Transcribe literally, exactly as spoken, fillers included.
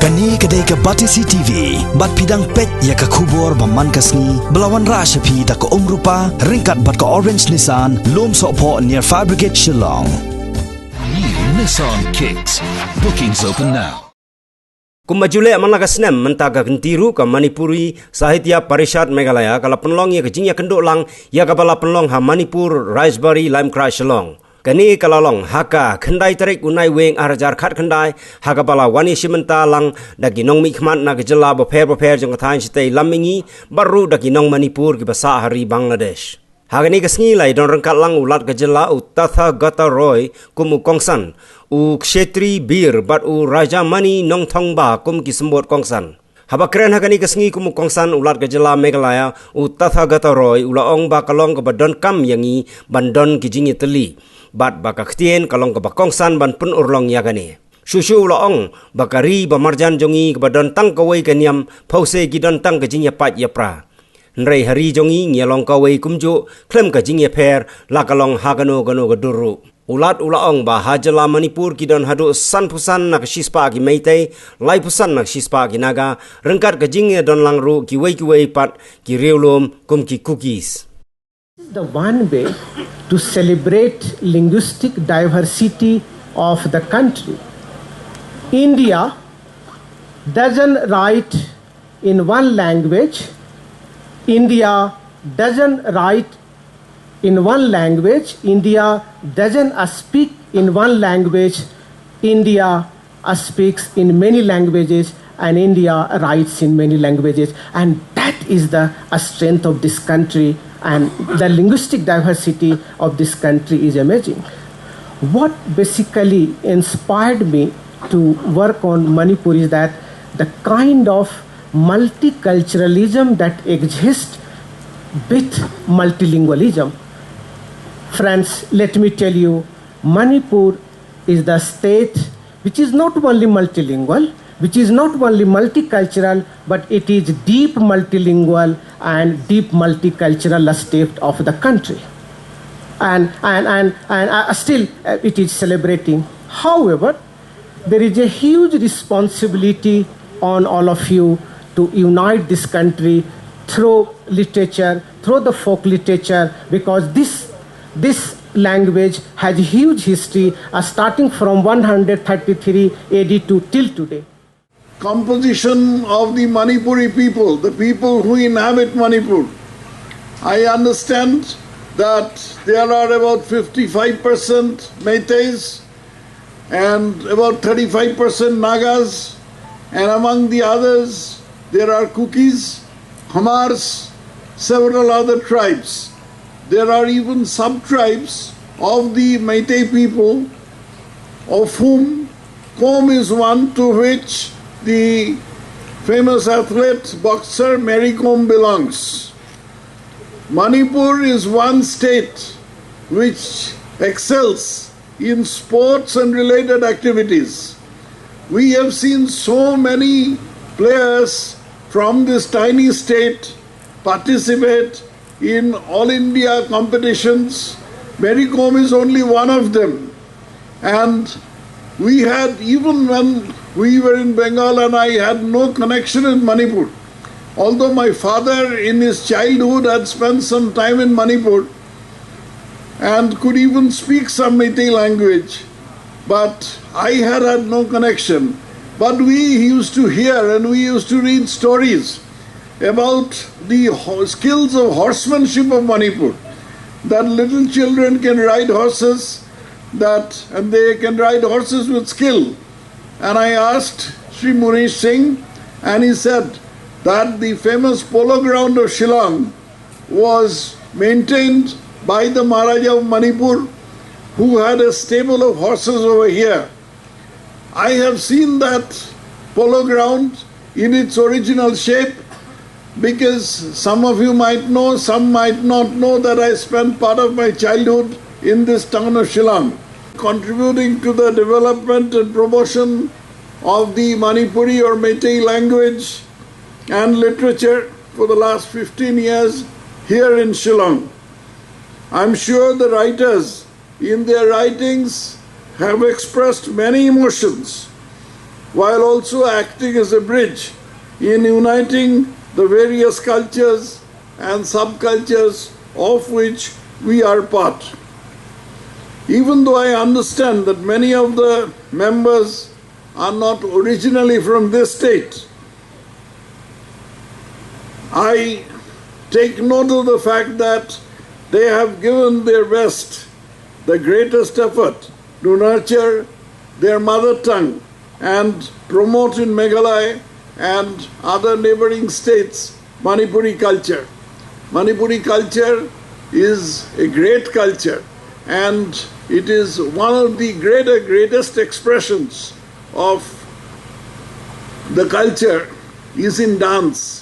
Kane ka dei ka Batesi T V, bad phi dang peit ïa ka khubor ba man ka sngi, ba la wanrah sha phi da ka Umrupa, ryngkat bad ka Orange Nissan, Lumsohphoh near Fire Brigade Shillong. New Nissan Kicks. Bookings open now. Kumba ju leh man la ka snem, mynta ka kynti ruh ka Manipuri Sahitya Parishad Meghalaya ka la pynlong ïa ka jingïakynduh lang ïa kaba la pynlong ha Manipur Raijbari Laitumkhrah Shillong. Kane ka la long ha ka khyndai tarik u Naiwieng ar hajar khatkhyndai, ha kaba la wan ïashimta lang da ki nongmihkhmat na ki jylla bapher bapher jong ka thaiñ shatei lam mihngi, bad ruh da ki nong Manipur kiba sah ha ri Bangladesh. Ha kane ka sngi la ïadon ryngkat lang u Lat ka jylla u Tathagata Roy kum u kongsan, u Kshetri Bir bad u Rajamani Nongthongba kum ki symbud kongsan. Haba kren ha kane ka sngi kum u kongsan u Lat ka jylla Meghalaya, u Tathagata Roy, u la ong ba ka long kaba donkam ïa ngi ban don ki jingïatylli, bad ba ka ktien ka long kaba kongsan ban pynurlong ïa kane. Shuh shuh u la ong ba ka ri ba marjan jong ngi kaba don tang kawei ka niam, phewse ki don tang ka jingïapait ïapra. Hynrei ha ri jong ngi ngi ïa long kawei kumjuh, khlem ka jingïapher, la ka long ha kano kano ka dur ruh. U Lat u la ong ba ha jylla Manipur ki don haduh sanphew san na ka shispah ki Meitei, laiphew san na ka shispah ki Naga, ryngkat ka jingïadon lang ruh kiwei kiwei pat ki riewlum kum ki Kukis. The one way to celebrate linguistic diversity of the country. India doesn't write in one language. India doesn't write in one language. India doesn't, uh, speak in one language. India, uh, speaks in many languages, and India writes in many languages. And that is the, uh, strength of this country, and the linguistic diversity of this country is amazing. What basically inspired me to work on Manipur is that the kind of multiculturalism that exists with multilingualism. Friends, let me tell you, Manipur is the state which is not only multilingual, which is not only multicultural, but it is deep multilingual and deep multicultural state of the country. And, and, and, and, uh, still, uh, it is celebrating. However, there is a huge responsibility on all of you to unite this country through literature, through the folk literature, because this, this language has a huge history, uh, starting from one hundred thirty-three A D to till today. Composition of the Manipuri people, the people who inhabit Manipur. I understand that there are about fifty-five percent Meiteis and about thirty-five percent Nagas, and among the others, there are Kukis, Hmars, several other tribes. There are even sub-tribes of the Meitei people, of whom Kom is one, to which the famous athlete boxer Mary Kom belongs. Manipur is one state which excels in sports and related activities. We have seen so many players from this tiny state participate in all India competitions. Mary Kom is only one of them. And we had, even when we were in Bengal and I had no connection in Manipur, although my father in his childhood had spent some time in Manipur and could even speak some Meitei language, but I had had no connection. But we used to hear and we used to read stories about the ho-, skills of horsemanship of Manipur, that little children can ride horses, that, and they can ride horses with skill. And I asked Sri Munish Singh, and he said that the famous polo ground of Shillong was maintained by the Maharaja of Manipur, who had a stable of horses over here. I have seen that polo ground in its original shape, because some of you might know, some might not know, that I spent part of my childhood in this town of Shillong, contributing to the development and promotion of the Manipuri or Meitei language and literature for the last fifteen years here in Shillong. I'm sure the writers in their writings have expressed many emotions. while also acting as a bridge in uniting the various cultures and subcultures of which we are part. Even though I understand that many of the members are not originally from this state, I take note of the fact that they have given their best, the greatest effort to nurture their mother tongue and promote in Meghalaya and other neighboring states Manipuri culture. Manipuri culture is a great culture, and it is one of the greater, greatest expressions of the culture is in dance.